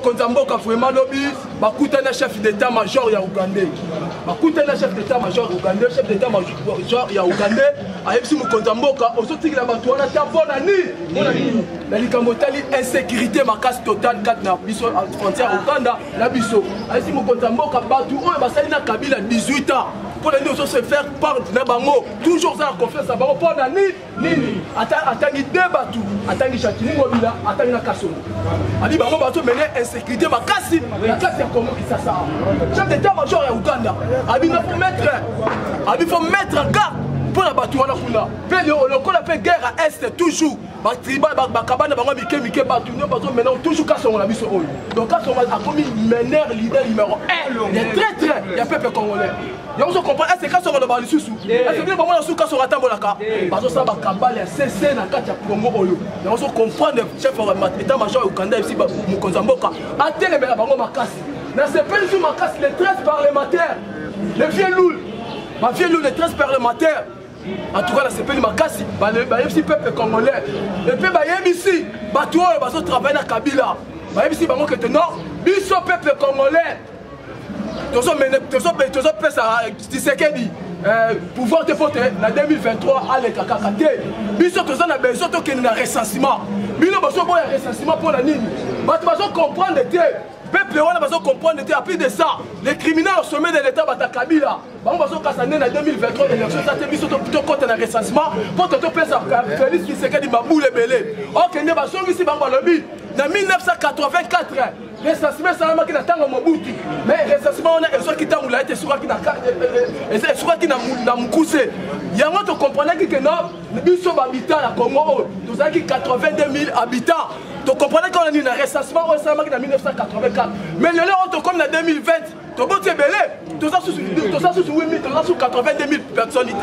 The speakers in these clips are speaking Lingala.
Mokonzi ya mboka vraiment lobi bakutani na chef d'état major ya Ougandais. Bakutani na chef d'état major ya Ougandais, chef d'état major ya Ougandais ayebisi mokonzi ya mboka ozotikela bato wana ta mpo na nini? Na likambo etali insécurité makasi totale kati na biso frontière Ouganda na biso. Ayebisi mokonzi ya mboka bato oyo basali na Kabila 18 ans mpo na nini ozo se faire part na bango toujours oza na confiance na bango mpo na nini? Nini atangi de bato, atangi Jacqueline Ngobila, atangi na Kasongo, abi bango bazo mene insécurité makasi na kati ya Congo Kinshasa. Chef d'état major ya Uganda abi na faut mettre, abi faut mettre en garde mpo na bato wana kuna mpe lokola mpe guerre à est toujours batribal bakabana bango mike mike, bato nio bazomena toujours Kasongo na biso oyo. Donc Kasongo akomi meneur leader numéro 1 ya traître ya peuple congolais. Yango ozo comprendre est-ce que Kasongo alobaka lisusu? Est-ce que bino bamona lisusu Kasongo atambolaka? Bazosala bakabale ya cc na kati ya Congo oyo. Yango ozo comprendre chef état major ya Uganda ayebisi mokonzi ya mboka atelemela bango makasi. Nasepeli su makasi les 13 parlementaires, les vieux loul, ba vieux loul, les 13 parlementaires. En tout cas nasepeli makasi, bayebisi peuple congolais et puis bayebisi bato oyo bazotravaille na Kabila, bayebisi bango kete non, biso peuple congolais tozopesa Tshisekedi pouvoir te, po te na 2023 aleka kaka te. Biso toza na besoin tokende na recensement. Bino bozoboya recensement mpo na nini? Bato bazocomprendre te, peuple wana bazocomprendre te. Apui de ça, les criminels au sommet de l'état, bata Kabila, bango bazokasa nde na 2023 élection eza te, biso tokɔta na recensement mpo to topesa Félix Tshisekedi mabulu ebele. Okende bazongisi bango, balobi na 1984 recensement esalamaki na ntango Mobutu, mais recensement wana ezwaki ntango molai te, esukaki na mokuse. Yango tokomprenaki ke non, biso bahabitant ya Congo oyo tozalaki 82 000 habitants. Tokomprenaki wana nini na recensement oyo esalamaki na 1984. Mais lelo oyo tokomi na 2020, toboti ebele, toza susu 8 000, toza susu 82 000 personnes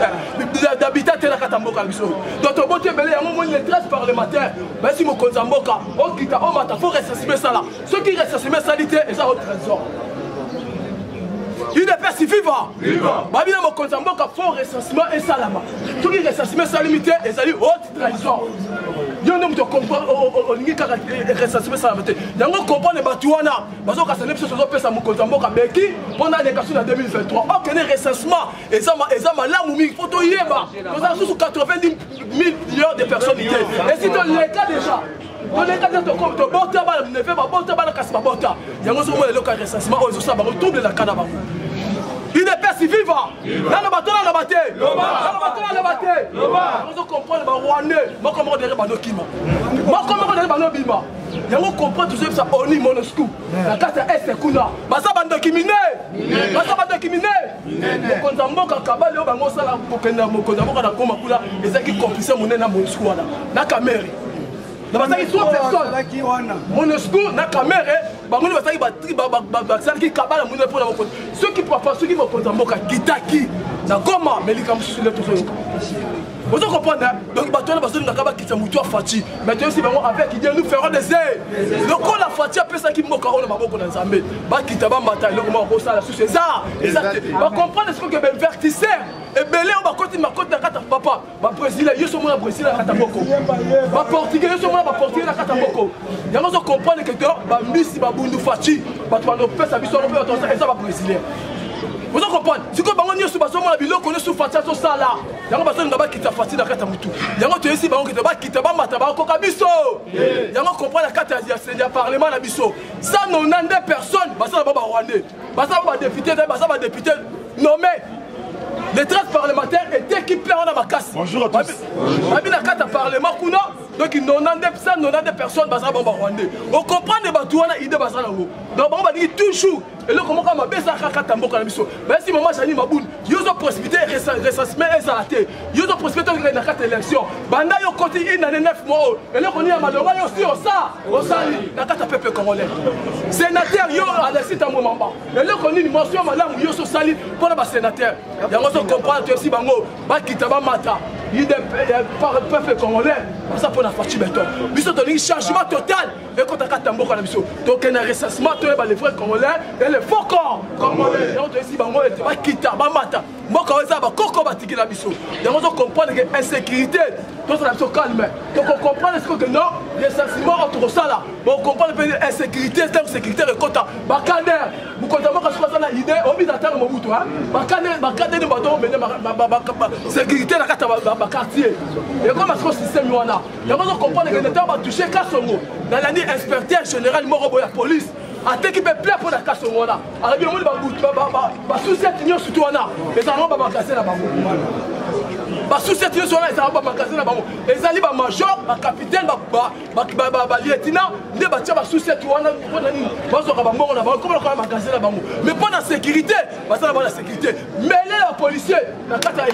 d'habitat te na kati ya mboka na biso. Donc toboti ebele. Yango moni les 13 parlementaires bayesi mokonzi ya mboka okita omata, faut recensement esala. Soki recensement esali te, eza haute trésor. UDPS viva! Babi na mokonzi ya mboka faut recensement esalama. Soki recensement esalemi te, ezali haute trahison. Yo nde moto olingi kaka recensement esalama te. Yango comprendre bato wana bazokasa nde biso tozopesa mokonzi ya mboka beki mpo na aleka so na 2023. Okende recensement eza malamu mingi mpo toyeba toza susu 90 millions de personnes te. Esi toleka déjà, toleka te, tobota bana neve, babota bana kasi babota. Yango ozomona eloko ya recensement oyo ezosala bango trouble na kana bango. UDPS viva! Nano bato naloba te, nano bato naloba te. Ozo comprendre barwandais moko moko derrière banokima, moko moko derrière banobima. Yango comprendre tozoyebisa oni Monusco na kati ya este kuna baza bandoki mine, baza bandoki mine. Mokonzi ya mboka kabale oyo bango osala kokende mokonzi ya mboka na Goma kuna ezalaki complice monene na Monusco wana na Kamere na bazalaki trois personnes, Monusco na Kamere, bango nde bazalaki basalaki kabala monene mpona mokonzi. Soki papa, soki mokonzi ya mboka kitaki na Goma, mais likambo mosusu nde tozoyoka. Ozo comprendre? Donc bato wana bazolingaka bakitisa motu ya Fatshi, mais toyebisi bango, avec Dieu nous ferons des ailes. Lokola Fatshi apesaki mboka oyo na maboko na Nzambe, bakita bambata, eloko moko kosala susu eza eza te. Bacomprendre sikoyo ke bainvestisseur ebele oyo bakoti makoti na kati ya papa, babrésilien yo so mona Brésil na kati ya mboko, baportugais yo so mona baportugais na kati ya mboko. Yango ozo comprendre ke to bambisi babundu Fatshi, bato bandopesa biso yango mpe bato eza babrésilien. Ozo comprendre sikoyo bango nyonso bazomona biloko nyonso Fatshi azosala, yango bazolinga bakita Fatshi na kati ya motu. Yango toyesi bango kete bakita bamata, bakoka biso. Yango comprendre na kati ya parlement na biso 192 personnes basala ba barwandais, baza badéputé, baza badéputé nommé. Les 13 parlementaires eteki plein wana makasi. Bonjour à tous. Babi na kati ya parlement kuna, donc 92, 192 personnes baza bango barwandais. Ocomprendre bato wana ide baza nango. Donc bango balingi toujours eloko moko mabe ezalaka kati ya mboka na biso. Bayesi mama Jani Mabuni, yo ozo précipité recensement ezala te, yo ozo précipité tokende na kati ya élection. Banda yo koti une année 9 mois oyo, eloko nini ya malonga yo si osa osali na kati ya peuple congolais? Sénateur yo Alexis Tambwe Mamba, eloko nini motion malamu yo so osali mpona basénateur? Yango ozo comprendre, toyebisi bango bakita bamata, peuple congolais baza mpona Fatshi Béton. Biso tolingi changement total ekota kati ya mboka na biso. Tokende recensement, toyeba les vrais congolais et les faux corps congolais. Yango toyesi bango ete bakita bamata, mboka oyo eza bakoko batiki na biso. Yango ozo comprendre ke insécurité, tozala biso calme, tokocomprendre sikoyo ke non. Recensement oyo tokosala, bocomprendre mpe insécurité. Ntango sécurité ekota, bakader mokonzi ya mboka soki aza na idée obisa ntango Mobutu, bakader nde bato omene sécurité na kati ya baquartier. Ekoma siko système wana. Yango ozocomprendre kende ntango batouche Kasongo, nalandi inspecteur général moko boye ya police ateki mpe plein mpo na Kasongo wana. Alobi omoni basusiete nyonso tu wana ezalaka bamagasin na bango, basusiete nyonso wana ezalaka bamagasin na bango, ezali bamajor, bacapitaine, balieutenant nde batia basusiete wana. Mpona nini? Bazwaka bambongo na bango koma lokola magasin na bango. Mais mpo na sécurité, basala bango na sécurité mbele ya policier na kati ya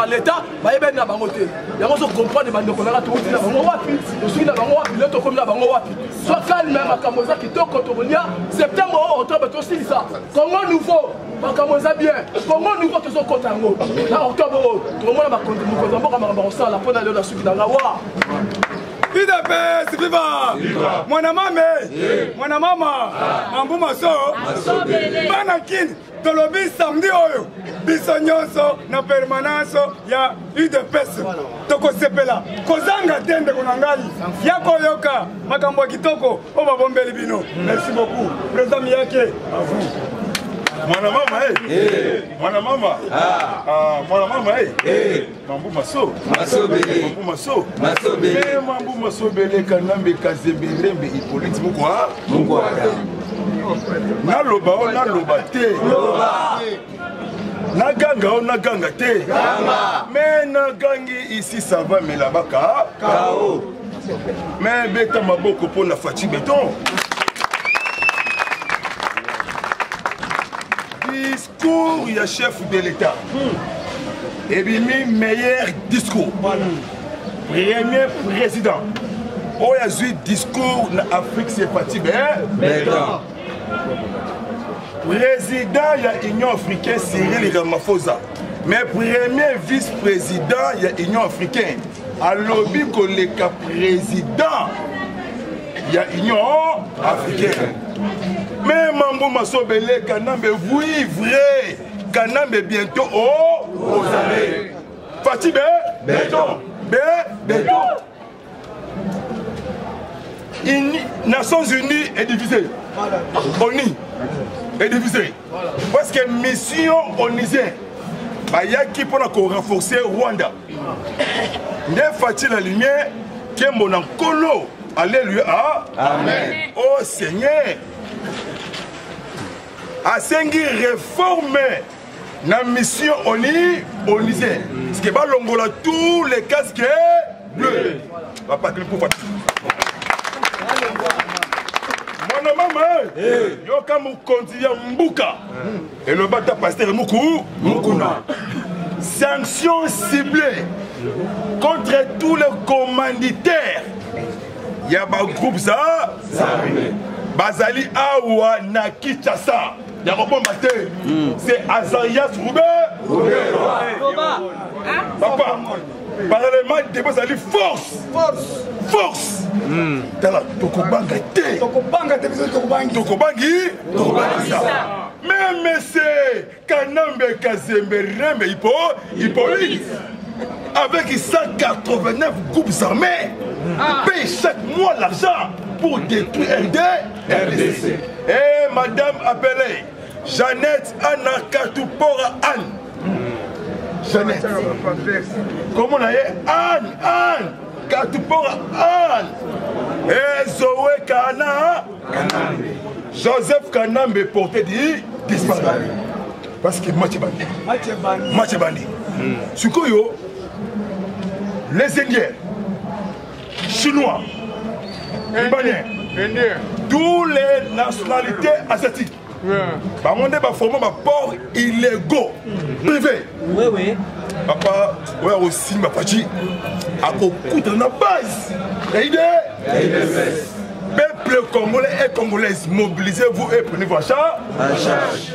leta bayebani na bango te. Yango ozo comprendre, bandeko nanga, touti na bango wapi, tosuki na bango wapi, lelo tokomi na bango wapi? Sois calme, makambo eza kitoko. Tokolia septembre oyo, octobre tosilisa Congo nouveau. Makambo eza bien. Congo nouveau tozokɔta yango na octobre oyo. Tokomona mokonzi ya mboka, makambo akosala mpo na lelo. Na suki nanga wa. UDPS viva! Mwana mame, mwana mama, mambu maso, bana Kini, tolobi samedi oyo biso nyonso na permanence ya UDPS tokosepela kozanga te. Ndeko na ngai, ya koyoka makambo ya kitoko oyo babombeli bino. Merci beaucoup, président Miyake, à vous. Mwana mama e, mwana mama, ah, mwana mama e, mambu maso, mambu maso, me mambu masobele. Kanambe Kazembe Rembe Hippolyte Mukwa, naloba o naloba te, naganga o naganga te, me nagangi. Ici ça va, mais là-bas ka mais beta maboko mpo na Fatshi Béton. Discours ya chef de l'État ebimi meilleur discours, premier président oyo azwi discours na Afrique, c'est Fatshi Béton. Président ya Union africaine Cyril Ramaphosa, mais premier vice-président ya Union africaine alobi koleka président ya Union africaine. Mais mambo masobele, Kanambe oui vrai, Kanambe bientôt au aux Fatshi be béton be béton. Nations Unies est divisée. ONU est divisée. Parce que mission onusienne bayaki mpona korenforcer Rwanda nde Fatshi la lumière. Kembo na Nkolo, alleluya. Amen. Oh Seigneur, asengi réforme na mission oni onusien, parce que balongola tous les casques bleus. Papa pour Fatshi, mwana mama, yoka mokonzi ya mbuka eloba ta pasteur muku mukuna: sanctions ciblées contre tous les commanditaires ya bagroupes za bazali awa na Kinshasa ya kobomba te. C'est Azarias Rube. Papa, parlement debout ezali force, force. Tala, tokobanga te. Tokobanga te, biso tokobangi. Tokobangi, tokobangisa même se Kanambe Kazembe Rembe Hippo Hippolyte avec 189 groupes armés paye chaque mois l'argent pour détruire RD RDC. Et madame appelée Jeannette Anna Katupora Anne, Jeannette, comment on a Anne, Anne Katupora Anne et Zoé Kana Joseph Kanambe porté dit disparu, parce que match ebandi, match ebandi sikoyo. Les Indiens, Chinois, Libanais, tous les nationalités asiatiques, bango nde baforma baport illégaux privé. Papa oyo akosimba Fatshi akokutana na base ya ide. Peuple congolais et congolaise, mobilisez-vous et prenez vos charge.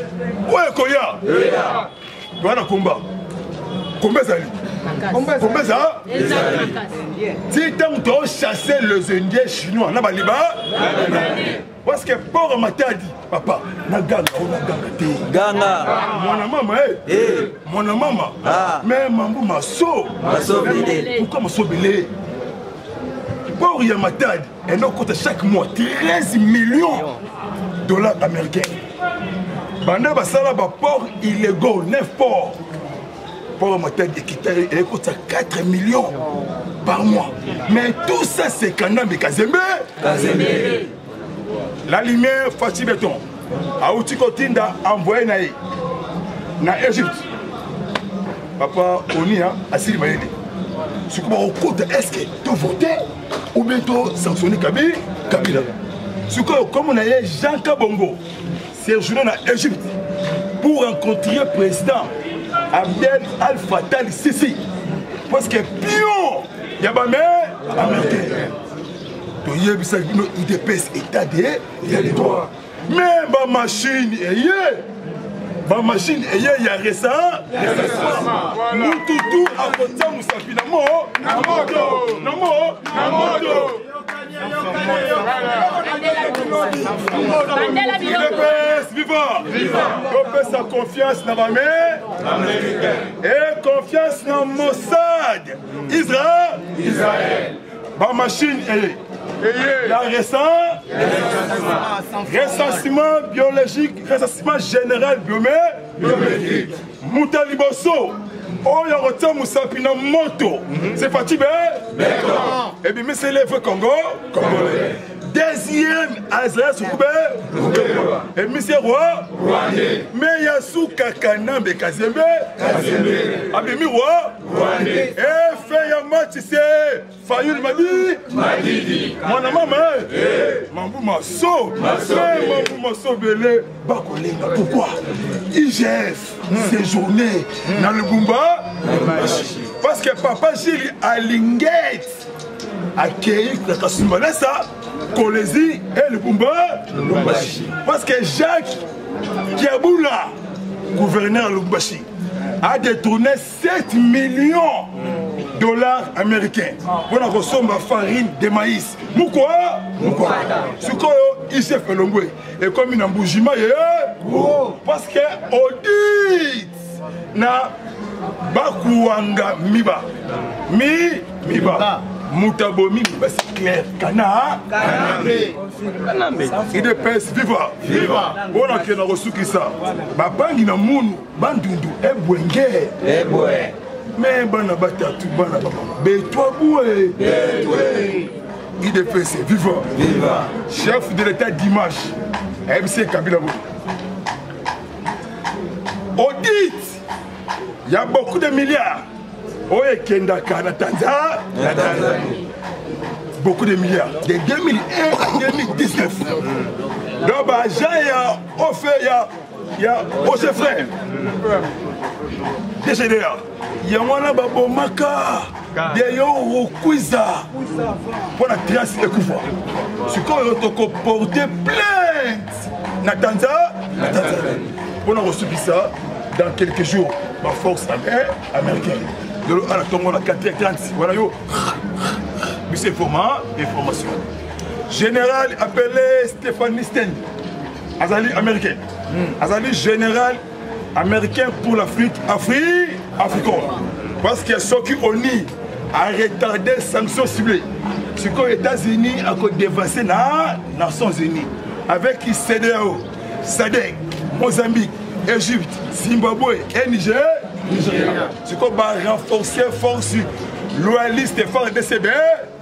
Oyo ekoya toya na komba, komba ezali, komba eza ti ntango tochasse les Indiens, Chinois na baliba, parce que port Matadi, papa, naganga o naganga te. Ganga. Mwana mama e, mwana mama, mais mambu maso, pourquoi masobele? Port ya Matadi endokota chaque mois 13 millions dollars américains. Banda basala ba port illégaux, 9 ports. Port ya Matadi ekita ekota 4 millions par mois. Mais tout ça, c'est Kanambe Kazembe. Kazembe. La lumière, Fatshi Béton. Auti kotinda envoyé na ye na Égypte. Papa Onia asili mayele. Sikoyo bakokota, est-ce que to voter ou bien to sanctionner Kabila? Sikoyo comme na ye Jean Kabongo séjourné na Égypte pour rencontrer président Abdel Al Fattah Sisi, parce que pion ya ba américain. Toyebisaki bino UDPS état de droit. Mais ba machine eye, ba machine eye ya récent, mututu akotia mosapi na mo na moto na mo na moto. UDPS viva! Topesa confiance na bame et confiance na Mossad Israël. Israël. Ba machine eye la récent recensement biologique, recensement général biométrique. Muta liboso oyo akotia mosapi na moto, c'est Fatshi Béton. Ebimisi les vrais Congo congolais. Deuxième, Azrael Soukube ebimisi roi rwandais. Mais ya suka Kanambe Kazembe abimi roi rwandais. Et fait ya match, c'est Fayulu Madidi. Mwana mama, mambu maso mambu maso bele bakolenga. Pourquoi IGF séjourné na Lubumba? Parce que papa Gilles Alingete akei na Kasumbalesa, Kolwezi et Lubumba. Parce que Jacques Kyabula, gouverneur Lubumbashi, a détourné 7 millions de dollars américains pour la kosomba farine de maïs. Mukwa mukwa. Sikoyo IGF elongwe ekomi na Mbujima ye, parce que audit na bakuwanga miba mi miba mutabomi miba, c'est clair. Kana Kanambe. UDPS viva. Viva. Mpona kenda kosukisa babangi na munu bandundu ebwenge ebwe. Me bana batatu bana bamama betwa bue betwe. UDPS viva. Viva. Chef de l'État dimanche MC Kabila Boye. Audit, il y a beaucoup de milliards. Oyo ekendaka na Tanzanie. Beaucoup de milliards. De 2001 à 2019. Donc, bah, agent ya offert ya ya Ogefrem. DGDA. Yango wana babomaka deyo rokwiza mpo na trace ekufa. Sikoyo tokoporte plainte na Tanzanie mpo na kosukisa dans quelques jours baforce américaine. Lelo ala ntongo na 4h30 wana yo biso information. Général appelé Stéphanie Stein, azali américain, azali général américain pour l'Afrique, Afrique, Africain. Parce que soki ONU a retardé sanctions ciblées, sikoyo États-Unis a dévancé na Nations Unies avec CEDEAO, SADC, Mozambique, Égypte, Zimbabwe et Niger. Nigeria. Sikoyo ba renforcer force loyaliste FARDC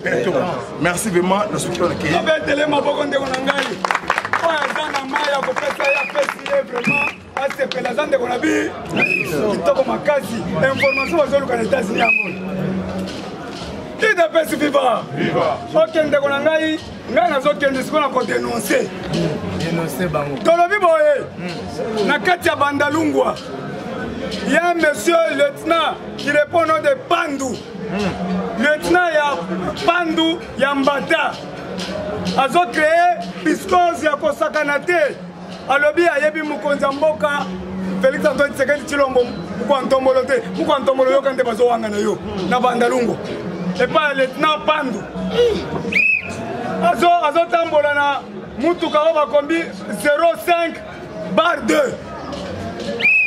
Béton. Merci vraiment na soki wana ke. Tobetele maboko ndeko na ngai. Oyo aza na mai ya kopesa ye apesi ye vraiment asepela, aza ndeko na bi kitoko makasi. Information bazoluka na États-Unis yango. UDPS viva. Ok ndeko na ngai, ngai nazokende sikoyo na kodénoncer. Tolobi boye na kati ya Bandalungwa, il y a un monsieur lieutenant qui répond au nom de Pandu. Lieutenant ya Pandu ya Mbata azo créer piscose ya kosakana te. Alobi ayebi mokonzi ya mboka Félix Antoine Tshisekedi Tshilombo mukwa ntombolo te, mukwa ntombolo yoka nde bazowanga na yo na Bandalungwa epai ya lieutenant Pandu. Azotambola na mutuka oyo bakombi 05 bar 2,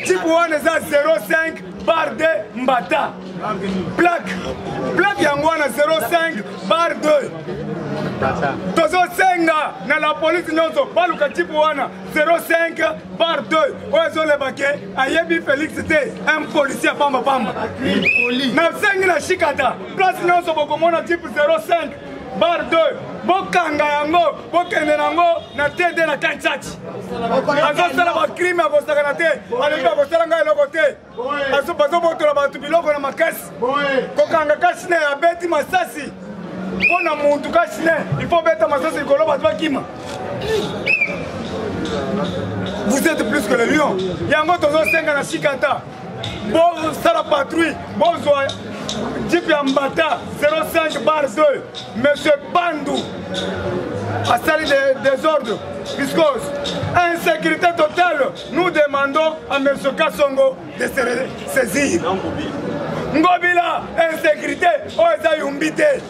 type wana eza 05 bar 2 Mbata. Plaque plaque yango wana 05 bar 2. Tozosenga na la police nyonso baluka jipe wana 05 bar 2 oyo ezoleba ke ayebi Félix te, un policier pamba pamba. Nasengi na Shikata, place nyonso bokomona jipe 05 bar 2, bokanga yango, bokende nango na TD na Kanchati. Azosala bacrime, akosakana te, alobi akosala ngai eloko te. Bazobotola bato biloko na makasi, kokanga kasine, abeti masasi mpo na muntu kasine, il faut beta masasi likolo, bato bakima. Vous êtes plus que le lion. Yango tozosenga na Shikata, bosala patrouille, bozwa jeep ya Mbata 05 bar 2. Monsieur Bandu asali désordre, piscose, insécurité totale. Nous demandons à monsieur Kasongo de se saisir. Ngobila, insécurité oyo eza yumbi te.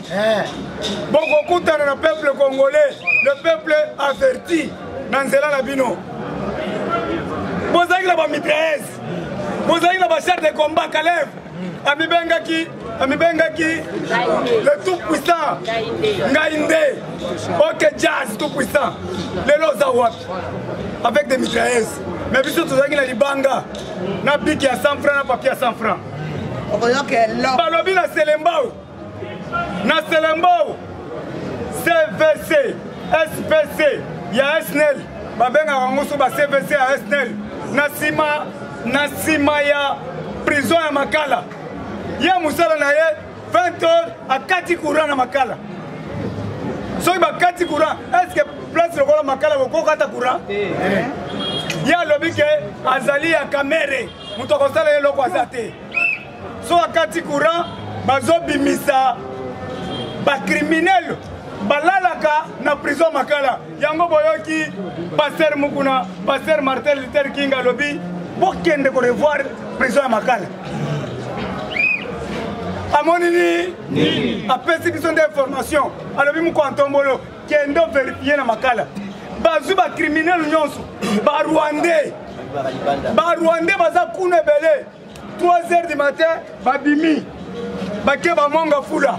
Bokokutana na peuple congolais, le peuple averti na nzela na bino. Bozalaki na bamitrailleuses, bozalaki na bachar de combat. Kalev amibengaki le tout puissant, ngai nde OK Jazz tout puissant. Lelo oza wapi avec des mitrailleuses? Mais biso tozalaki na libanga, na biki ya 100 franc, na papier ya 100 franc. Balobi na Selembao, na Selembao, CVC SPC ya SNEL, babengaka yango so ba CVC ya SNEL, na nsima ya prison ya Makala. Ye mosala na ye, 20 heures akati courant na Makala. Soki bakati courant, est ce que place lokola Makala bokokata courant? Ye alobi ke azali ya Kamerhe, moto akosala ye eloko aza te. So akati courant, bazobimisa bacriminels balalaka na prison Makala. Yango boyoki pasteur Mukuna, pasteur Martin Luther King alobi bokende korevoir prison ya Makala. Amoni nini? Apesi biso nde information, alobi moko Antombolo, kende vérifier na Makala, bazwi bacriminels nyonso, barwandais. Barwandais baza kuna ebele. 3 heures du matin babimi, bake bamonga fula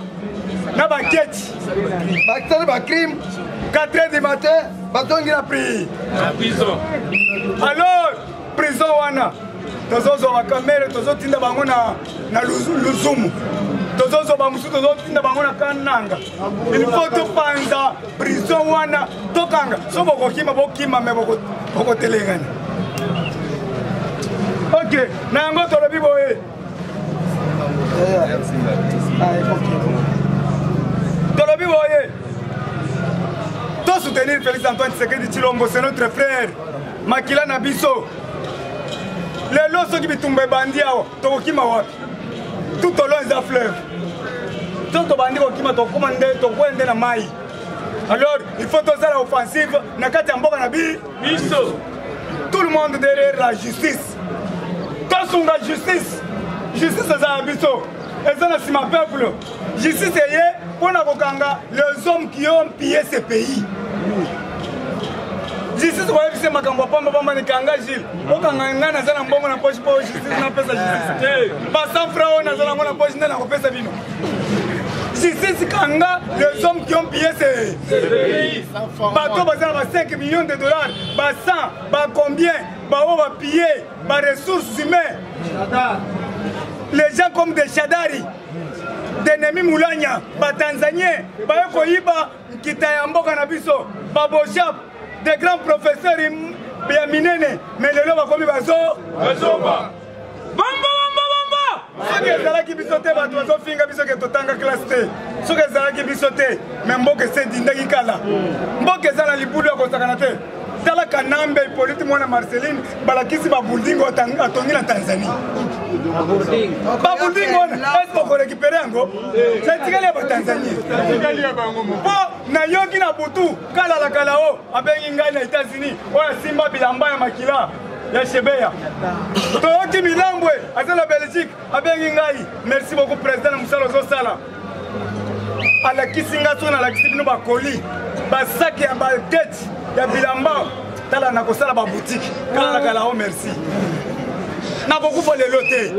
na baketi, basali bacrime. 4 heures du matin bazongi na prison. Alors prison wana, tozozwa baKamerhe, tozotinda bango na Luzumu, tozozwa bamosusu, tozotinda bango na Kananga. Il faut topanza prison wana, tokanga. So bokokima, bokima, me bokotelengana. OK, na yango tolobi boye, tolobi boye: tosoutenir Félix Antoine Tshisekedi Tshilombo, c'est notre frère, makila na biso. Lelo soki bitumba ebandi awa, tokokima wapi? Tout au long eza fleuve. To tobandi kokima, tokokoma nde, tokokwea nde na mai. Alors il faut tozala offensive na kati ya mboka na biso. Tout le monde derrière la justice. Tosunga justice. Justice eza ya biso, eza na nsima peuple. Justice eye mpo na kokanga les hommes qui ont pillé ce pays. Justice koyebisa makambo ya pambapamba, nikanga Gile, okanga ngai, naza na mbongo na poche mpo justice napesa justice ba 100 franc oyo naza nango na poche nde nakopesa bino. Justice, kanga les hommes qui ont pillé ce bato baza na ba 5 millions de dollars, ba 100, ba combien, baoyo bapiller ba ressources humaines, les gens comme des Shadari, des Néhémie Mwilanya, batanzanien baye koyiba nkita ya mboka na biso, baBoshab, des grands professeurs ya minene, mais lelo bakomi bazo bazoba. Bomba, bomba, bomba! Soki ezalaki biso te, bato bazofinga biso ke totanga classe te. Soki ezalaki biso te, me mboka ese edindaki kala. Mboka eza na libulu ya kosakana te. Tala Kanambe Hippolyte, mwana Marceline, balakisi babuilding atongi na Tanzanie. Babuilding wana, est bokorécupérer yango? Etikali ya batanzanie. Mpo nayoki na butu kalalakala o abengi ngai na États-Unis, oyo asimba bilamba ya makila ya Chebeya. Toyoki Milambwe aza na Belgique, abengi ngai: "Merci beaucoup, président, na mosala ozosala." Alakisi nga, soki nalakisi bino bakoli, basaki ya baketi ya bilamba, tala, nakosala baboutique kalalakala o. Merci. Nakokufa lelo te.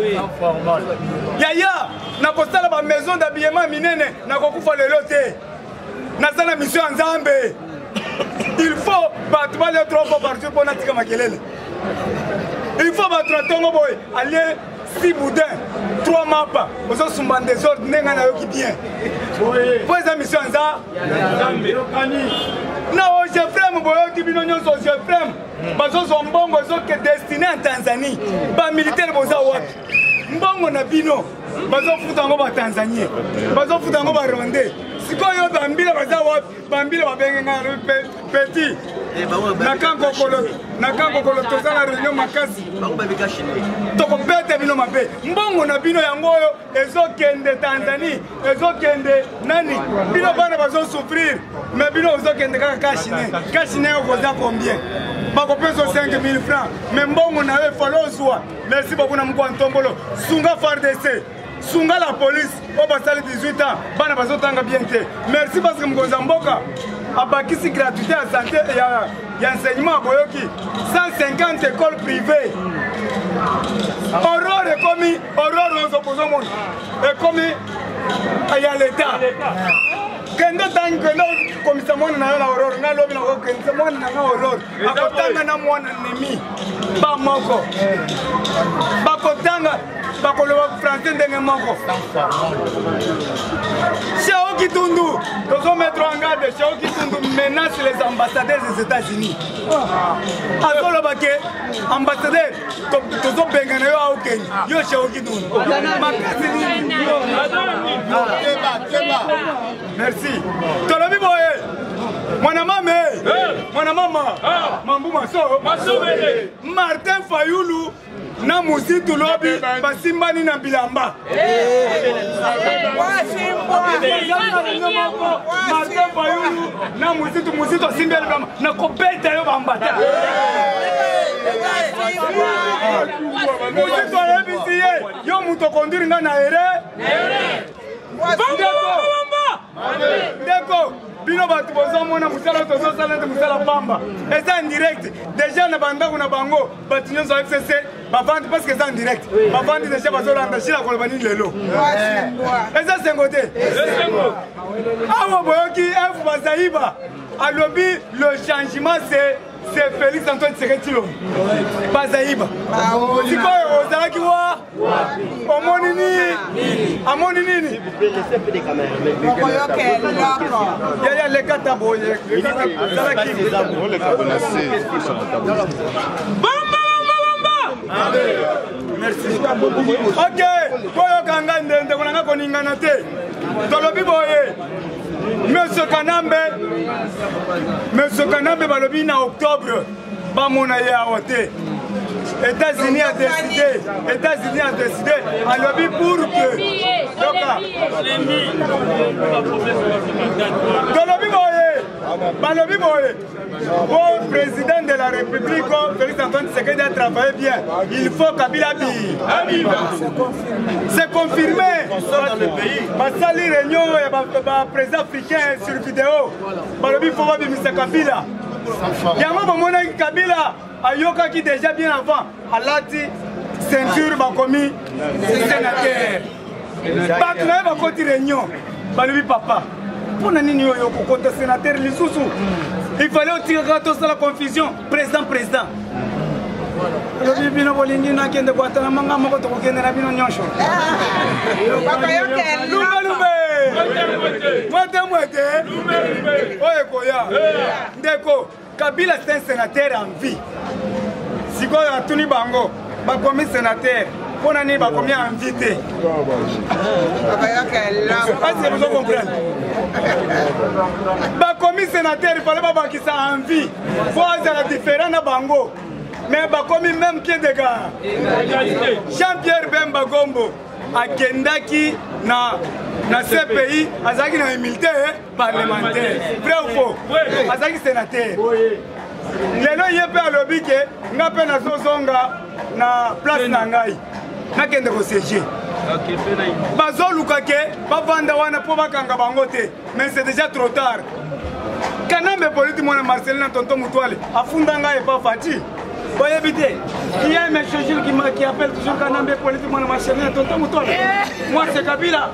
Yaya, nakosala ba maison d'habillement minene, nakokufa lelo te. Naza na mission ya Nzambe. Il faut bato balia trois fois par jour mpo natika makelele. Il faut bato na ntongo boye alie six boudin, trois mapa, ozosumba en désordre ndenge ngai nayoki bien. Mpo eza mission ya Nzambe. Na Ogefrem boyoki bino nyonso Ogefrem bazozwa mbongo ezoke destine en Tanzanie. Ba militaire boza wapi? Mbongo na bino bazofuta yango ba Tanzanie, bazofuta yango ba Rwandais. Sikoyo bambila baza wapi? Bambila babenge ngai petit na kankokolo toza na réunion makasi, tokobeta bino mabe. Mbongo na bino yango oyo ezokende Tanzanie, ezokende nani? Bino bana bazosouffrir, mais bino ozokende kaka cash-nez. Cash-nez okoza combien? Bakopesa 5000 francs, mais mbongo na yo efale ozwa. Merci beaucoup na mokwa ntombolo. Sunga FARDC, sunga la police oyo basali 18 ans, bana bazotanga bien te. Merci parce que mokonzi ya mboka abakisi gratuité ya santé, ya enseignement. Boyoki 150 écoles privées. Aurore ekomi, Aurore nyonso bozomona ekomi ya leta. Kende tangi, kende komisa mwana na yo na Aurore. Nga lobi nakokendisa mwana na nga Aurore, akotanga na mwana nemi bamoko, bakotanga, bakoloba français ndenge moko. Chao Kitundu, tozomettre en garde. Chao Kitundu menace les ambassadeurs des États-Unis. Azoloba ke ambassadeur, tozobengana yo, aokende yo. Chao Kitundu makasi nini? Merci. Tolobi boye, mwana mame, mwana mama, mambu maso, Martin Fayulu na Muzitu lobi basimbani na bilamba. Martin Fayulu na Muzitu, Muzitu asimbi bilamba, nakobeta yo bambata. Muzitu ayebisi ye, yo moto okondiri nga na ere. Ndeko, bino bato bozomona mosala tozosala nte mosala pamba, eza en direct déjà na bandako na bango. Bato nyonso ya FCC bavandi parce que eza en direct, bavandi déjà, bazolanda Shila koloba nini lelo. Eza sengo te. Awa boyoki F Bazaiba alobi le changement c'est Félix Antoine Tshisekedi Tshilombo. Bazaiba, sikoyo ozalaki wa, omoni nini? Amoni nini? Yaya, leka ta boye, zalaki. Merci. Ok, boyoka nga, ndeko na nga, koningana te. Tolobi boye, monsieur Kanambe, monsieur Kanambe, balobi na octobre bamona ye awa te. États-Unis a décidé, États-Unis a décidé, alobi pour que yoka. Tolobi boye, balobi boye, bon président de la République Félix Antoine Tshisekedi a travaillé bien, il faut Kabila bi. C'est confirmé. Basali réunion ya baprésident africain sur vidéo, balobi faut babimisa Kabila. Yango bomonaki Kabila ayokaki déjà bien avant, alati ceinture bakomi sénateur. Bato na ye bakoti réunion, balobi papa, mpo na nini oyo okokota sénateur lisusu? Il fallait otikaka tosala confusion. Président, président alobi bino bolingi nakende koatana manga moko, tokokende na bino nyonso. Lumbalumbe, mwete mwete, oyo ekoya. Ndeko, Kabila c'est un sénateur en vie. Sikoyo atuni bango, bakomi sénateur mpo na nini bakomi en vie te? Est-ce que vous comprendre? Bakomi sénateur, fallait babakisa en vie po azala différent na bango, mais bakomi même pied de gare. Jean-Pierre Bemba Gombo akendaki na CPI, azalaki na humilité parlementaire, vrai ou faux? Azalaki sénateur. Lelo ye mpe alobi ke nga mpe nazozonga na place na ngai, nakende kosiéger. Bazoluka ke bavanda wana mpo bakanga bango te, mais c'est déjà trop tard. Kanambe politi, mwana Marcelin na tonton Mutwale, afunda ngai epa Fati. Boyebi te. Il y a un monsieur Gilles qui, qui appelle toujours Kanambe politique mwana machine tonton Mutwana. Moi c'est Kabila.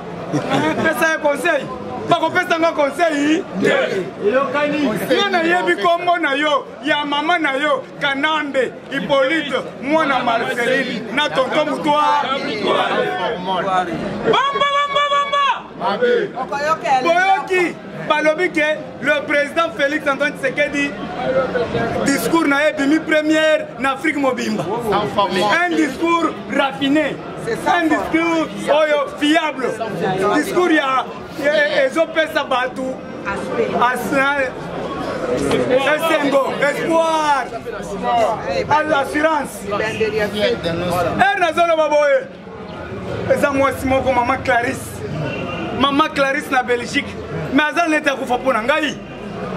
Pesa ye conseil. bakopesa nga conseil te nga nayebi nkombo na yo ya mama na yo kanambe hippolyte mwana marceline na tonton mutwa bamba bamba bamba boyoki balobi ke le président félix antoine tshisekedi discours na ye ebimi première na afrique mobimba un discours raffiné un discours oyo fiable discours ya ezopesa bato esengo espoir assurance ere nazoloba boye eza mwasi moko mama clarisse mama clarisse na belgique mais aza neti akufa mpo na ngai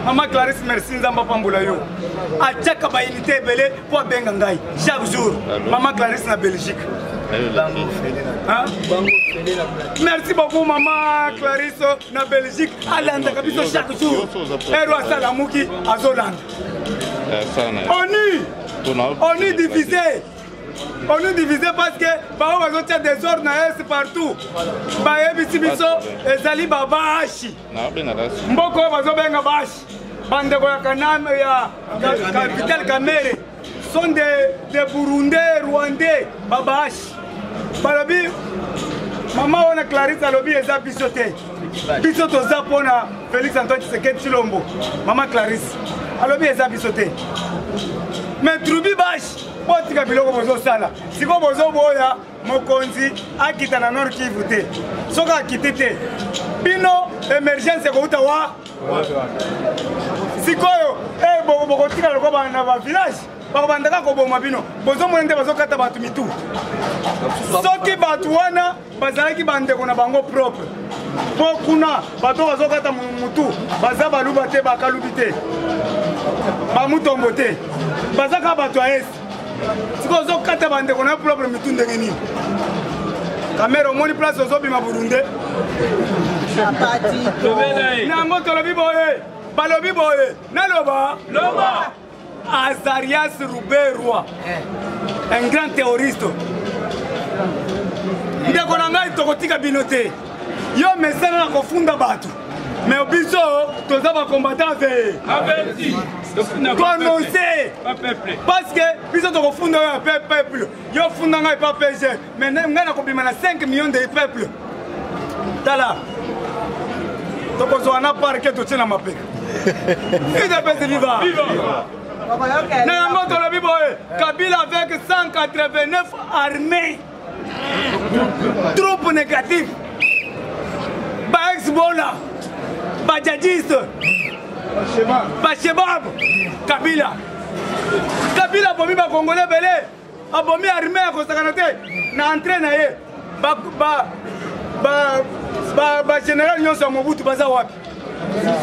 mama clarisse merci nzambe apambola yo atiaka baunité ebele mpo abenga ngai chaque jour mama clarisse na belgique Hein? Merci beaucoup maman Clarisse na Belgique alandaka biso chaque jour. Ero asalamuki azolanda. Onu onu divisé on nous divise parce que bango bazotia desordre na est partout bayebisi biso ezali babashi mboka oyo bazobenga bashi bandeko ya kaname ya capital kamere sont des burundais rwandais babashi balobi mama wana clarisse alobi eza biso te biso toza mpona félix antoine tshisekedi tshilombo mama clarisse alobi eza biso te mais trubi bashi botika biloko bozosala sikoyo bozoboya mokonzi akita na nord kivu te soki akiti te bino emergence ekouta wa sikoyo eh, bokotika lokola na bavillage bakobandaka koboma bino bozomona nde bazokata bato mitu soki bato wana bazalaki bandeko na bango propre mpo kuna bato bazokata mutu baza baluba te bakalubi te bamutombo te baza kaka bato ya esi sikoyo ozokata bandeko na yo propre mitu ndenge nini kamera omoni place ozobima burunde nango tolobi boye balobi boye naloba Azarias Ruberwa, un grand terroriste. Ndeko na ngai tokotika bino te. Yo mesana na kofunda bato. Mais biso toza ba combattant averti. Toannonce parce que biso tokofunda oyo ya peuple. Yo funda ngai pa PSG mais ngai nakobima na 5 millions de peuple. Tala tokozwa na parke totie na mapeka. UDPS viva! Na yango tolobi boye Kabila avec 189 armées troupe négative ba ex bola ba djihadiste ba shebab Kabila Kabila abomi ba congolais ebele abomi armée ya kosakana te na entrée na ye bagénéral nyonso ya mobutu baza wapi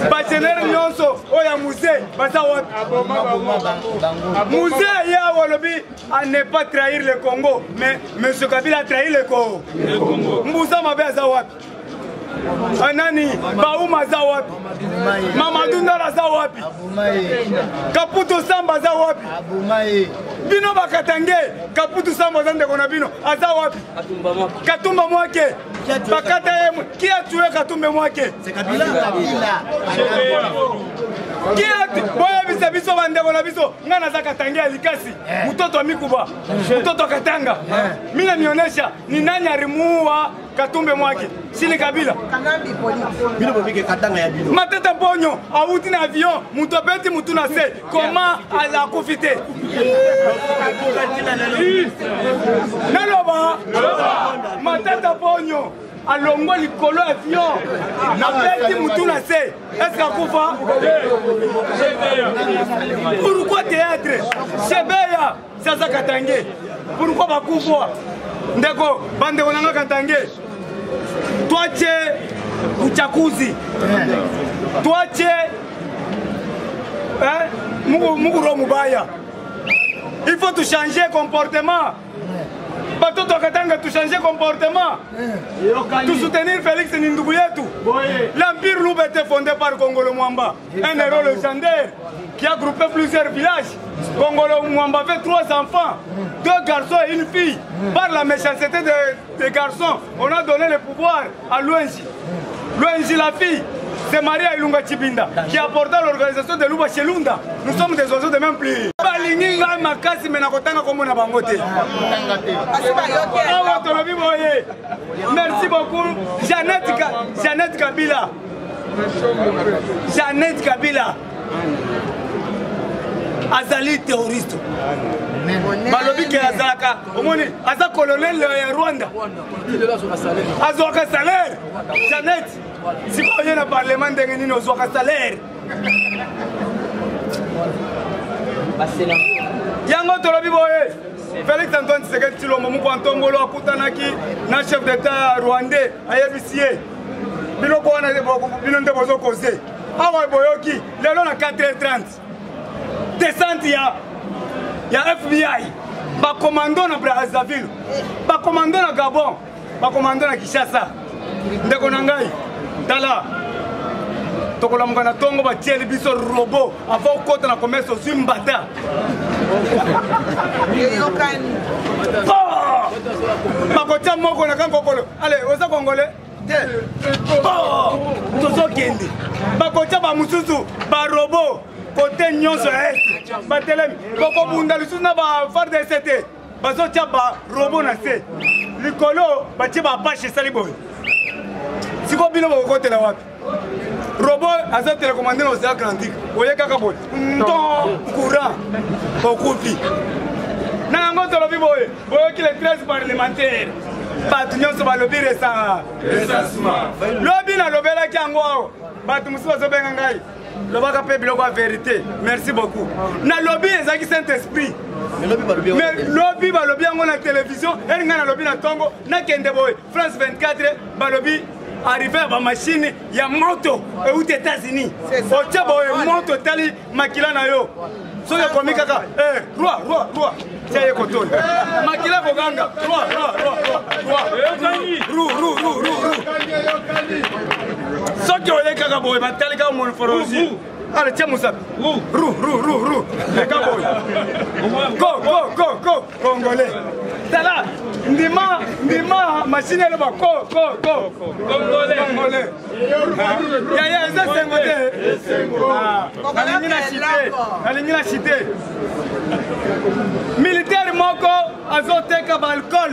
bagénéral nyonso oyo ya musée baza wapi musée ye awa alobi à ne pas trahir le congo mais monsieur kabila a trahi le congo mbusa mabe aza wapi nani bauma aza wapi mamadou ndala aza wapi kaputu samba aza wapi bino bakatange kaputu samba aza ndeko na bino aza wapi katumba mwake bakata ye qui a tué katumbe mwake qui a boyebisa biso bandeko na biso ngai naza katange ya likasi mtoto wa mikuba mtoto wa katanga mina mionesha ni nani alimuua katumbe mwake sili kabila bino bobike katanga ya bino matata mponyo awuti na avion moto abeti motu na se koma akufi te naloba matata mponyo alongwa likolo ya avion abeti motu na se eske akufa pourquoi théâtre shebeya sasa katange pourquoi bakufwa ndeko bandeko na nga katange twache uchakuzi twache eh, mukuro mubaya il faut tuchanger comportement batoto ya katanga tuchanger comportement tusoutenir félix ni ndugu yetu l'empire luba était fondé par kongolo mwamba un héros légendaire qui a groupé plusieurs villages. Kongolo Mwamba avait trois enfants, deux garçons et une fille. Par la méchanceté des garçons, on a donné le pouvoir à Luenji. Luenji, la fille, c'est Maria Ilunga Chibinda qui apporta l'organisation de Luba Chelunda. Nous sommes des oiseaux de même pli. Balingi ngai makasi me nakotanga kombo na bango te. Awa tolobi boye. Merci beaucoup Jeannette, Jeannette Kabila. Jeannette Kabila azali terroriste. Balobi ke azalaka omoni aza colonel ya Rwanda. Azwaka salaire. Jeannette sikoyo ye na parlement ndenge nini ozwaka salaire? Yango tolobi boye Félix Antoine Tshisekedi Tshilombo moko Ntombolo akutanaki na chef d'état rwandais ayebisi ye biloko wana bino nde bozokoze awa boyoki lelo na 4h30 descente ya FBI, bakomando na Brazzaville, bakomando na Gabon, bakomando na Kinshasa. Ndeko na ngai tala tokolamuka na tongo batieli biso robot avant okota na commerce ozwi mbata. Bakotia moko na kankokolo. Ale oza congolais te, tozokende bakotia bamosusu barobo kote nyonso ya est batelemi bokobunda lisusu na ba FARDC te, bazotia barobo na se likolo batie bapache esali boye. Sikoyo bino bokokotela wapi? Robot aza télécommandé na océan Atlantique, oye kaka boye nton courant okufi. Na yango tolobi boye, boyoki les 13 parlementaires bato nyonso balobi recensement. Lobi nalobelaki yango awa, bato mosusu bazobenga ngai lobaka mpe biloko ya vérité. Merci beaucoup. Nalobi ezalaki Saint Esprit, mais lobi balobi yango na télévision. Eri ngai nalobi na ntongo nakende boye France 24 balobi arrivé ya bamashine ya moto euti États-Unis, otia boye moto etali makila na yo, soki ekomi kaka roi roi roi tia ye kotoni makila koganga roi roi roi roi ru ru ru ru ru. Soki oye kaka boye batali kaka morphologie, ale tia mosapi ru ru ru ru leka boye go go go go. Congolais tala ndima ndima machine eloba ko ko ko congolais yaya eza sengo te. Nalingi na chite, nalingi na chite militaire moko azoteka baalcool,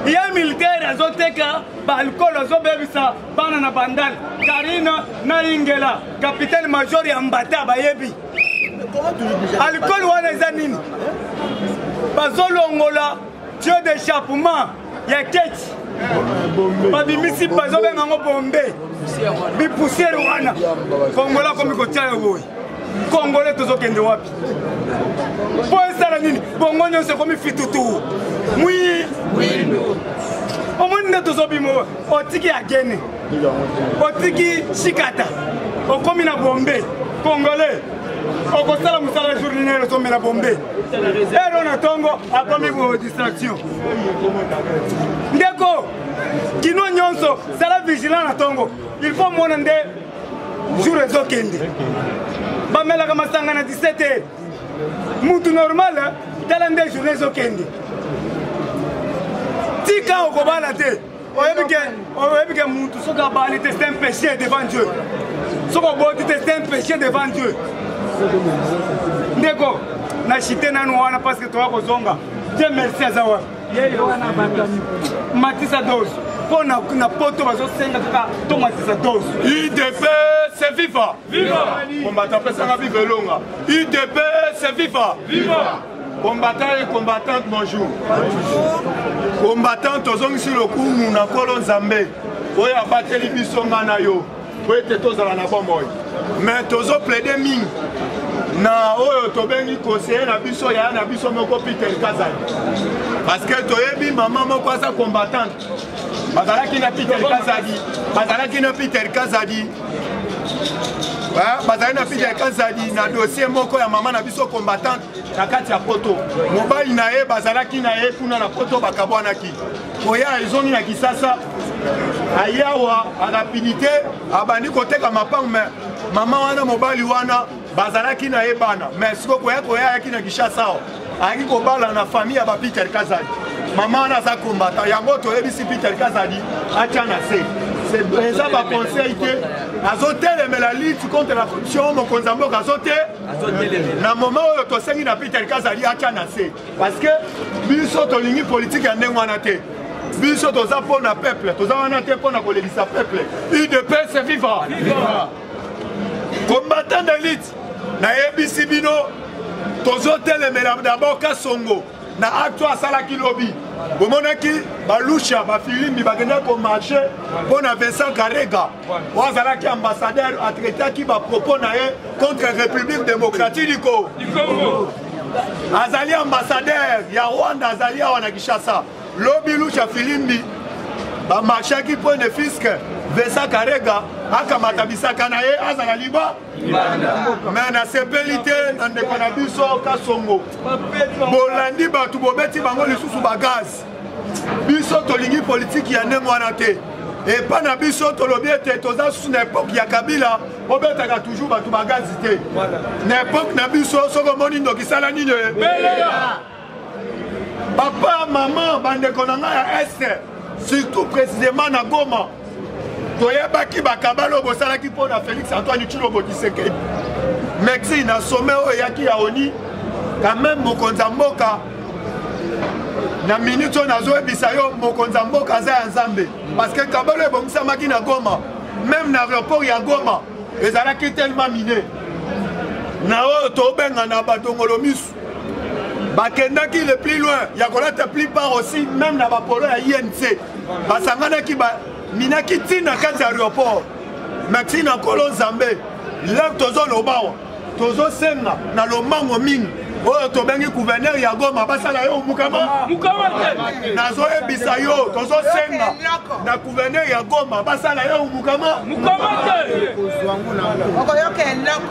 ye militaire azoteka baalcool, azobebisa bana na Bandal. Karine na Ingela, capitaine major ya Mbata, bayebi alcool wana eza nini. Bazolongola tuyau d'échappement ya keti, babimisi bazobenga yango bombe bipoussière wana. Kongola akomi kotia yo boye. Congolais tozokende wapi? Mpo esala nini? Bongo nyonso ekomi fitutu mwi omoni nde tozobima. Otiki agene, otiki shikata, okomi na bombe. Congolais okosala mosala journalier, ozomela bombe ero na ntongo, akomi bo distraction. Ndeko kino nyonso zala vigilant na ntongo, il faut mona nde jour ezokende. Bamelaka masanga na 17 heures, mutu normal tala nde journée ezokende. Tika okobala te, oyebi ke mutu soki abali te, c'est un péché devant Dieu. Soki oboti te, c'est un péché devant Dieu. Ndeko na chite nanu wana parce que toya kozonga. Dieu merci aza wapi? Matisa dose mpo na poto bazosenga kaka tomatisa dose. UDPS viva! Combattant pesanga viva elonga. UDPS viva! Combattant et combattante, bonjour. Combattant, tozongisi lokumu na Nkolo Nzambe oyo abateli biso nga na yo po ete tozala na bomoi. Mais tozoplaide mingi na oyo tobengi conseiller na biso, yaya na biso moko Peter Kazadi, parce que toyebi mama moko aza combattante, bazalaki na Peter Kazadi, bazalaki na Peter Kazadi, bazali na Peter Kazadi na dossier moko ya mama na biso combattante na kati ya poto. Mobali na ye bazalaki na ye kuna na poto, bakabwanaki, koya ezongi na Kisasa, ayawa a rapidité abandi koteka mapango. Me mama wana, mobali wana Bazalaki na ye bana, mais sikoyo koya koya ayaki na Kinshasa awa, ayaki kobala na famille ya ba Peter Kazadi. Mama wana aza combattant, yango toyebisi Peter Kazadi atya na se eza ba conseil te, azotelemela lutte contre la corruption. Mokonzi ya mboka azote na moment oyo tosengi na Peter Kazadi atya na se, parce que biso tolingi politique ya ndenge wana te. Biso toza mpo na peuple, toza wana te mpo na kolelisa peuple. UDPS viva, combattant d'élite. Nayebisi bino tozotelemela d'abord Kasongo na acte oyo asalaki lobi. Bomonaki balusha bafilimbi bakendaki komarche mpo na Vincent Karega oyo azalaki ambassadeur, atraitaki bapropos na ye contre République démocratique du Congo. Azali ambassadeur ya Rwanda, azali awa na Kinshasa. Lobi Lucha Filimbi bamarchaki mpo ne fiske Vincent Karega akamata bisaka na ye azala liba. Me nasepeli te na ndeko na biso Kasongo, bolandi bato bobeti bango lisusu bagaz. Biso tolingi politiki ya ndenge wana te. Epa na biso tolobi ete toza susu na epoke ya Kabila, obetaka toujours bato bagazi te. Na epoke na biso soki omoni ndoki sala nini? Papa, mama, bandeko na ngai ya Est, surtout précisément na Goma, toyebaki bakabala oyo bosalaki mpo na Félix Antoine Tshilombo Tshisekedi. Merci na sommet oyo eyaki ya ONU, quand même mokonzi ya mboka na minute oyo nazoyebisa yo, mokonzi ya mboka aza ya Nzambe, parce que kabalo ebongisamaki na Goma, même na aéroport ya Goma ezalaki tellement miné na oyo tobenga na badongolo misu, bakendaki le plus loin ya kolata plupart aussi même na bapolo ya INC, basanganaki baminaki ntina kati ya aéroport. Merci na Nkolo Nzambe. Lelo tozoloba awa, tozosenga na lomango mingi oyo tobengi gouverneur ya Goma basala yo mukama. Nazoyebisa yo, tozosenga na gouverneur ya Goma basala yo mukama.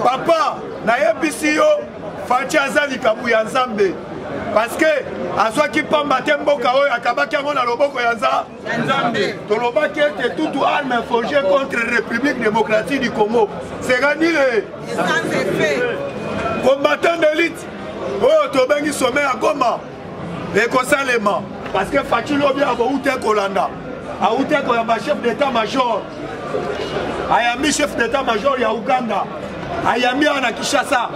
Papa, nayebisi yo, Fatshi aza likambo ya Nzambe, parce que azwaki pamba te mboka oyo, akabaki yango na loboko ya Nzambe. Tolobaki ete toute arme forgée contre République démocratique du Congo sera nulle. Combattant d'élite oyo tobengi sommet ya Goma ekosalema, parce que Fatshi lobi akouta kolanda, auta koyamba chef d'état major, ayambi chef d'état major ya Uganda, ayambi awa na Kinshasa.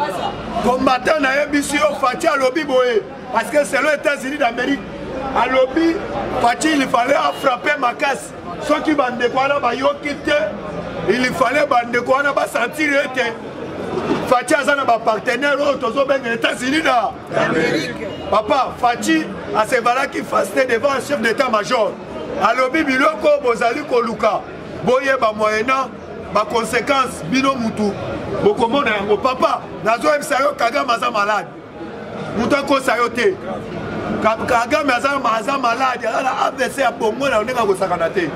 Combattant, nayebisi yo, Fatshi alobi boye, parce que selon États-Unis d'Amérique, alobi Fatshi il fallait afrapper makasi. Soki bandeko wana bayoki te, il fallait bandeko wana basentir ete Fatshi aza na bapartenaire oyo tozobenga États-Unis na Papa Fatshi asevalaki face devant chef d'état major, alobi biloko bozali koluka, boyeba moyena baconséquence bino mutu bokomona yango. Papa, nazoyebisa yo, Kagame aza malade, moto akosa yo te. Kagame aza malade, aza na AVC ya bongo na ndenge akosakana te.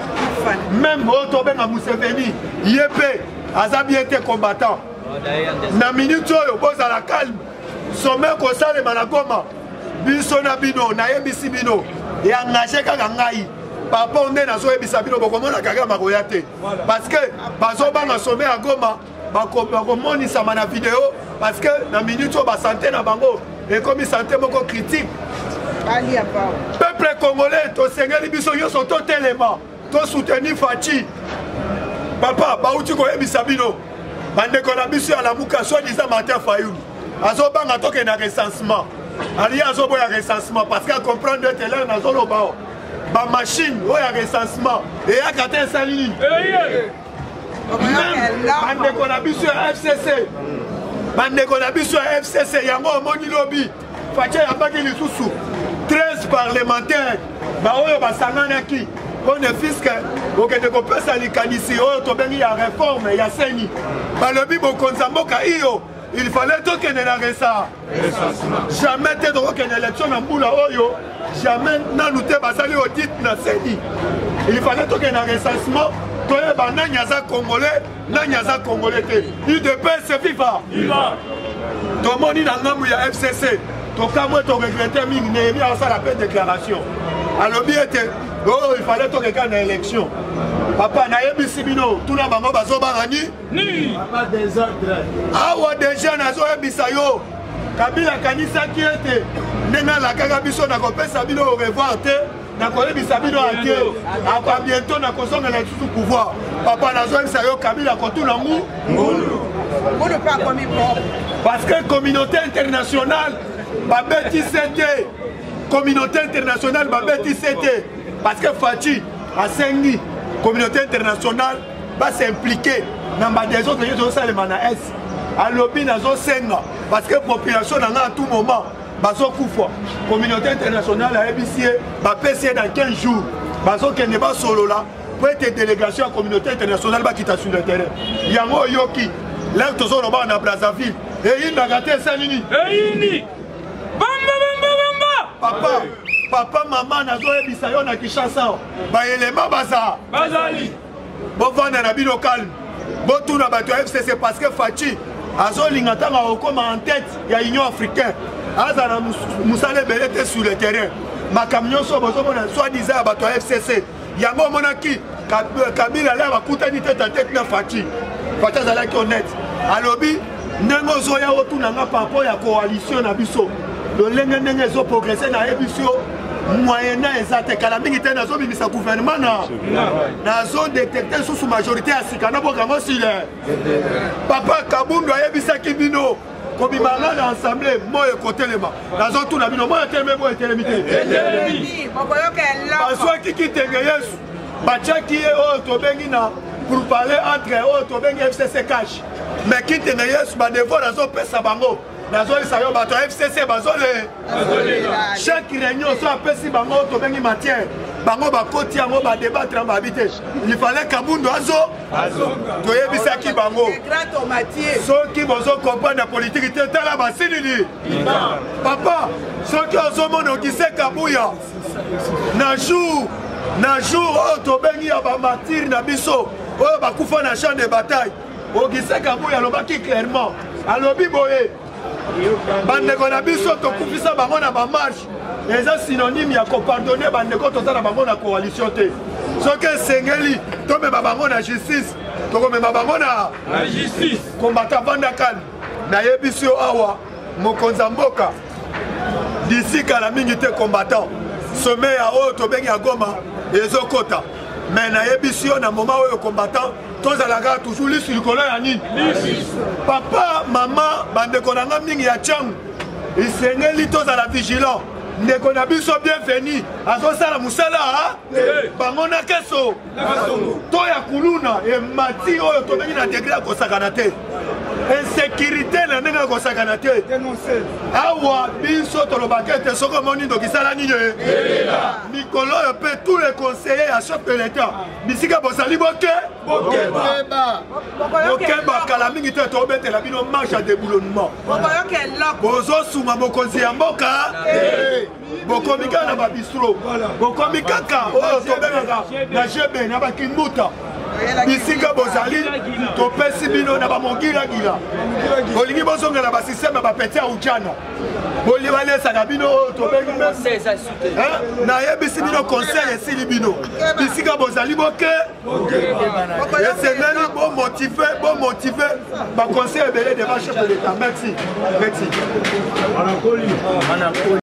Même oyo tobenga Museveni, ye mpe aza bien te. Combattant, na minute oyo bozala calme, sommet kosalema na Goma, biso na bino, nayebisi bino, eengage kaka ngai papa nde nazoyebisa bino, bokomona Kagame akoya te, parce que bazobanga sommet ya Goma, bakomonisama na video, parce que na minute oyo basante na bango ekomi sante moko critique. Peuple congolais, tosengeli biso nyonso totelema, tosoutenir Fatshi. Papa, bauti koyebisa bino, bandeko na biso ya Lamuka, soi-disant Martin Fayulu azobanga tokende na recensement, ali azoboya recensement parce que acomprendre ete lere nazoloba o bamachine oyo ya recensement eyaka te. Esali nini? Bandeko na biso ya FCC, bandeko na biso ya FCC, yango omoni lobi Fatshi ayambaki lisusu 13 parlementaire baoyo basanganaki mpo ne fiske kokende kopesa likanisi oyo tobengi ya réforme ya CENI. Balobi bokonzi ya mboka iyo il fallait tokende na resa jamais te, tokokende élection na mbula oyo jamais, nanu te basali audit na CENI. Il fallait tokende na recensement, toyeba nani aza congolais, nani aza congolais te. UDPS viva! Tomoni na ngambu ya FCC, tokamwe, toregrete mingi. Nehemi asala mpe déclaration, alobi ete oyo il fallait tokeka na élection. Papa, nayebisi bino, tuna bango bazobanga ni awa deja nazoyebisa yo, Kabila akanisaki ete ndenge alakaka biso nakopesa bino au revoir te, nakoyebisa bino ake apa bientôt nakozongela lisusu pouvoir. Papa, nazoyebisa yo, Kabila kotuna ngu ngulu parce que communauté internationale babetise te, communauté internationale babetise te, parce que Fatshi asengi communauté internationale bas'impliquer na badésordre nyonso ezosalema na est. Alobi nazosenga parce que population na nga à tout moment bazokufa. Communauté internationale ayebisi ye, bapesi ye dans 15 jours bazokende basolola po ete délégation ya communauté internationale bakita sur le terrain. Yango oyoki lere tozoloba na Brazzaville eyindaka te, esali nini? Eyindi bamba bamba bamba. Papa, papa, mama, nazoyebisa yo, na Kinshasa bayelema baza bazali. Bovanda na bino calme, botuna bato ya FCC, parce que Fatshi azolinga ntango akokoma en tête ya Union africaine azala na mosala ebele te sur le terrain. Makambo nyonso bozomona soi-disant ya bato ya FCC, yango omonaki Kabila la bakutani tête à tête na Fatshi. Fatshi azalaki honnête, alobi ndenge ozoya otuna nga par rapport ya coalition na biso, lolenge ndenge ezoprogresse, nayebisi yo moyena eza te. Kala mingi te nazobimisa gouvernement na nazodétecter lisusu majorité ya sika nabokango sile. Papa Kabundu ayebisaki bino kobima nga na assemblée, moyo ekotelema. Nazotuna bino, moyo etelemi? Moyo etelemi te. Bazwaki Kitenge Yesu, batiaki ye oyo tobengi na pour parler entre oyo tobengi FCC CACH, mais Kitenge Yesu badevoir azopesa bango, nazoyisa yo, bato ya FCC bazole chaque réunion so apesi bango oyo tobengi matière, bango bakoti yango, badébattre, babi te il fallait Kabundu azo. Toyebisaki bango, soki bozokomprendre politike te, tala basilili. Papa, soki ozomona Augustin Kabuya na jour oyo tobengi ya bamartyrs na biso oyo bakufa na champ de bataille, Augustin Kabuya alobaki clairement, alobi boye: bandeko na biso tokufisa bango na bamarche, eza synonyme ya kopardonner bandeko toza na bango na coalition te. Soki esengeli tomema bango na justice, tokomema bango na justice. Kombata, vanda calme. Nayebisi yo awa, mokonzi ya mboka, d'ici kala mingi te, combattant, sommet ya oyo tobengi ya Goma ezokota. Mais nayebisi yo, na moment oyo, combattant, tozalaka toujours lisu likolo ya nini? Papa, mama, bandeko na nga mingi ya Tshangu, esengeli tozala vigilant. Ndeko na biso Bienvenu azosala mosala bango na keso to ya kuluna emati oyo tobengi na degré ya kosakana te, insécurité na ndenge ya kosakana te. Awa biso tolobaka ete soki omoni ndoki, sala nini? Mikolo oyo mpe tous les conseillers ya chef de l'État, bisika bozali, boke bokeba. Kala mingi te tobetela bino marche ya déboulonnement. Bozosunga mokonzi ya mboka, bokomi kaka na babistro, bokomi kaka oyo tobengaka na gb na bakimbuta. Bisika bozali, topesi bino na bamogilagila, bolingi bozongela basystème ya bapeti ya ujana, boli balesaka bino oyo tobengi. Nayebisi bino, conseil esili bino. Bisika bozali, boke, esengeli bomotiver, bomotiver baconseil ebele devant chef de l'État. Merci, merci.